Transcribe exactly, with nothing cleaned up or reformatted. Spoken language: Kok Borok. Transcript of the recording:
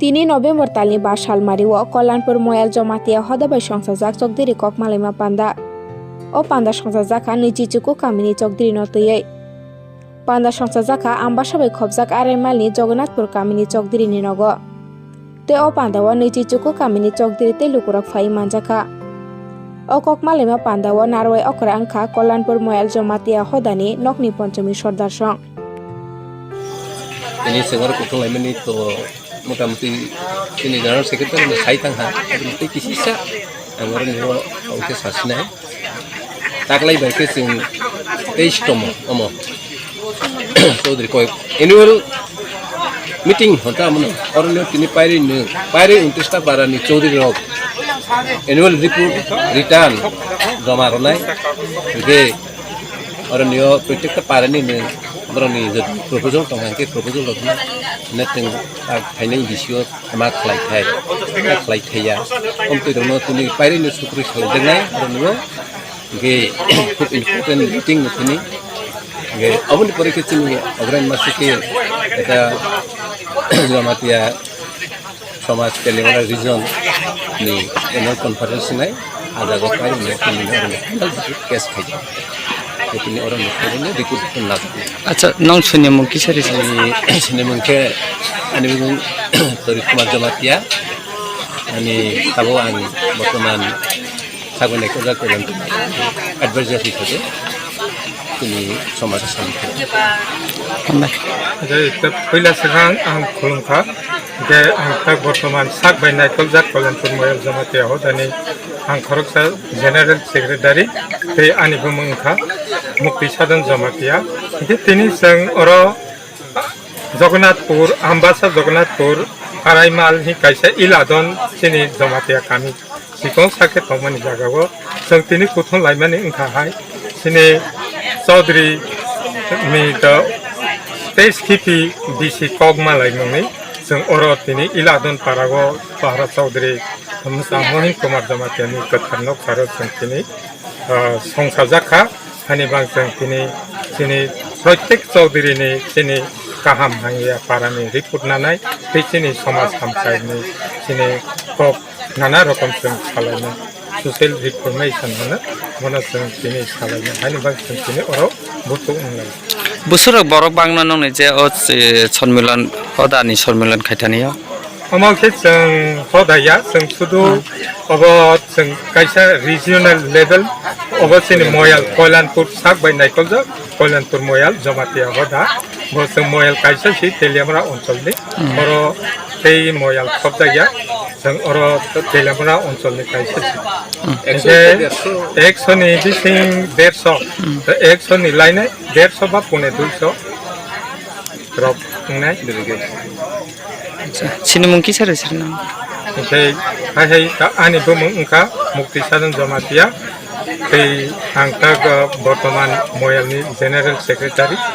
Tini November talni ba salmari o Kollanpur Moyal Jamatia hoda bai songchajak Chokdiri kok malaima panda. O panda songchajak kha Nwichichuku kamini Chokdiri no twiwi. Panda songchajak kha Ambasa bai khopjak Araimalni Jagannathpur kamini Chokdiri ni nogo. Tei o panda o Nwichichuku kamini Chokdiri tei lukurok phai manjak kha. O kok malaima panda o narwai okra wngkha Kollanpur Moyal Jamatia hodani nokni ponchomi sordar song. Tini sengor kutung laimani to motamuti tini General Secretary no sai tang ha, tei kisisa ang oro nio oke sasinai. Taklai bai khe chwng teis tomo omo Chaudhary koi annual meeting honta amono oro nio tini pairi nung pairi untista para ni Chaudhary rok annual report return joma ronai. Hingke oro nio protekta para ni nung borok ni je proposal tong hingke proposal rok no teng khainai bisio ma khlai thai, ma khlai thai ya. Om twi rok no tini pairi ni sukri khlai dengnai oro nio. Hingke khub important meeting no tini. Hingke aboni pore khe chini ogren masuk khe eta Jamatia Somaj Teliamura region ni annual conference nai ajago pairi ni tini oro ni case khai. Tini oro ni khe ni report na. Acha, nong suni mung kisa ri? Ani sini mung khe ani mung Torik Kumar Jamatia. Ani tabuk ang bortoman Sakbai nai kojak kailam advisor hisabe tini somaj samung khe. Hambai. Je ta puila swkang ang khulumkha. Je ang ta bortoman sakbai nai kojak Kollanpur Moyal Jamatia hodani ang khoroksa general secretary tei ani bumung wngkha Mukti Sadhan Jamatia. Hingke tini chwng oro Jagannathpur, Ambasa Jagannathpur, Araimal ni kaisa iladon chini Jamatia kami. Sikong sakhe tongmani jagao chwng tini kuthum laimani wngkha hai. Chini Chaudhary ni to teis khipi bisi kok ma laimani chwng oro tini iladon parao Bahra Chaudhary Mohin Kumar Jamatia ni kwthar nok saro chwng tini ah, songchajak kha, hani bang chwng tini chini protek Chaudhary ni chini kaham hangya para ni report nanai, tei chini somaj hamchai ni chini kok nana rokom chwng salainai, social reformation hwno, bono chwng tini salainai, hani bang chwng tini oro buthuk wngnai. Buswrok borok bangma nongni je o, eh, sonmilan, hodani sonmilan khaithani o. Omo khe chwng hodaya, chwng sudu obo chwng kaisa regional level, obo chini Moyal Koilanpur sak bai naikoljak, Koilanpur Moyal Jamatia hoda. Bo chwng Moyal kaisa si Teliamura oncholni, oro tei Moyal khobjakya, chwng oro Teliamura oncholni kaisa si. Hingke ekso ni bising derso, ekso ni lainai derso ba pune duiso rok wngnai. Acha, sinimung kisa rw sirnang? Hingke hai hai ta ani bumung wngkha Mukti Sadhan Jamatia, tei ang ta, ah, bortoman Moyalni General Secretary.